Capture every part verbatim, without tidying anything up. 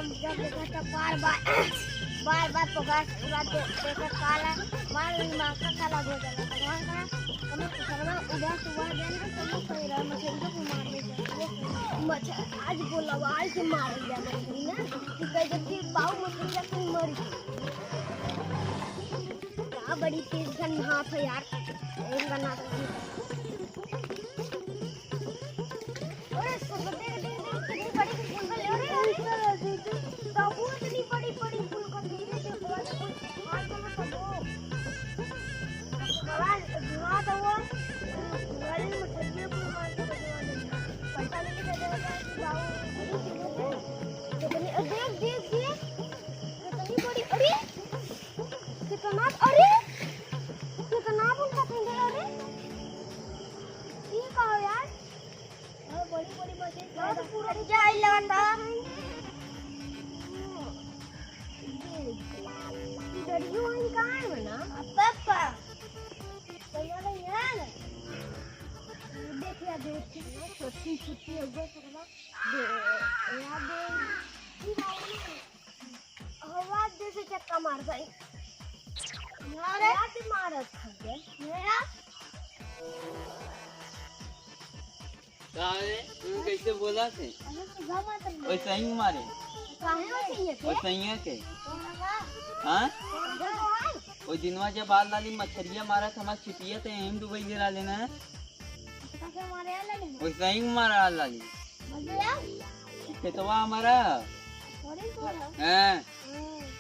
जब देखा तब बार बार, बार बार पकड़ के बाद दे-, देखा काला, मार दिमाग का काला हो जाला। भगवान का, हमें घरवा उदास हुआ जाने का, सब लोग कह रहा है, मछली को मार दे जाए। मछ-, आज बोला, आज के मार दिया मछली ना, कि कह जब कि बाऊ मछली रख के मर गई। क्या बड़ी तेज गन हाथ है यार, एक गन हाथ है। अरे, सब देख, देख, देख, कितनी बड़ी फूल बन रही है। अरे, बाबू, इतनी बड़ी, बड़ी फूल को धीरे से फूल, फूल, हाथ में सब हो। बड़ा धुआं तो हुआ, बड़ी मछलियाँ फूल मार के बजवा देंगे। पैसा लेके चले जाए कि बाबू, कितनी, देख, देख, देख, कितनी बड़ी, अरे, कितना, अरे, कितना फूल पसंद है, अरे, ये का हो यार? और बड़ी बड़ी मछली यार, तो पूरा जाए लगता है। ये दरियो वहीं कहाँ है ना? पापा। भैया, भैया। देख यार, देख, छोटी, छोटी हो गई, सकला। दे, यार, दे। हवा जैसे चक्का मारता है। मारे। हवा से मारत है। मेरा। का रे? तू कैसे बोला थे? अरे, तो घाव मारत है। वैसे ही मारे। काहे वैसे ही है के? वैसे ही है के? कौन लगा? हाँ? कौन लगा? वो दिनवा जब आल लाली मछरिया मारा था, हमार छिपिया तो यहीं डुबई गिरा लेना है। तो कैसे मारे आल लाली? वैसे ही मारा आल लाली। खेतवा हमारा। अरे, तो हाँ। हाँ, तो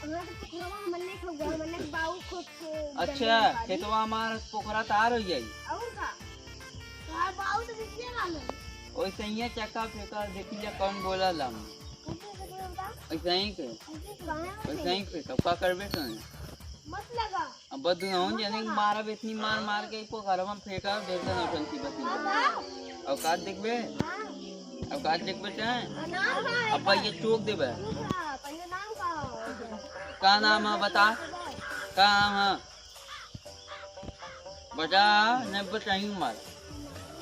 पोखरवा हमने के हुआ, हमने के बाऊ खुद से अच्छा, जमीन वाली। खेतवा हमारा पोखरा तार हो जाई। और का? हाँ, बाऊ तो बिजली वाला है। ओइसे ही चक्का फेंका, देखी जा कौन बोला ला। कैसे, कैसे बोलता? ओइसे ही के। कैसे, कहाँ है? ओइसे ही के, तब का करबे करें? मत लगा। अब बस दुनहुन जने के मारब, इतनी मार मार के इको घरवा में फेंका, देख दे नौटंकी बस। औकात देखबे? औकात देखबे ते? अब भाई ये चोक देबे। का नाम है बता? का नाम है? बता, नहीं बताई मार।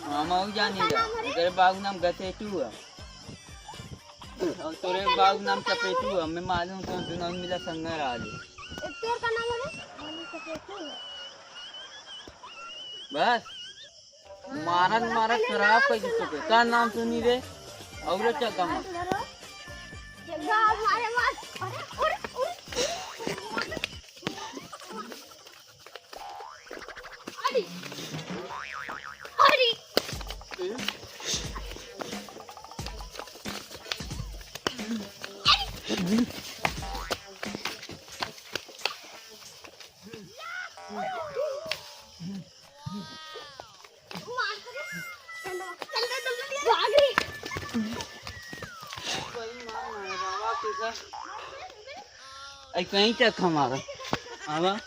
हम और जानी जा। तेरे बाबू नाम गसेटू है। और तोरे बाबू नाम चपेटू है, हमें मालूम तो दुनहुन मिला संग रहा ले। ए, तोर का नाम है? मनु चपेटू है। बस, मारत मारत खराब कर दी तोके। का नाम सुनी रे? और चल कमा। जग्गा मारे मार। अरे, अरे, अरे। अरे। अरे। भाग रे। ऐसे ही चक हमारा। आवा।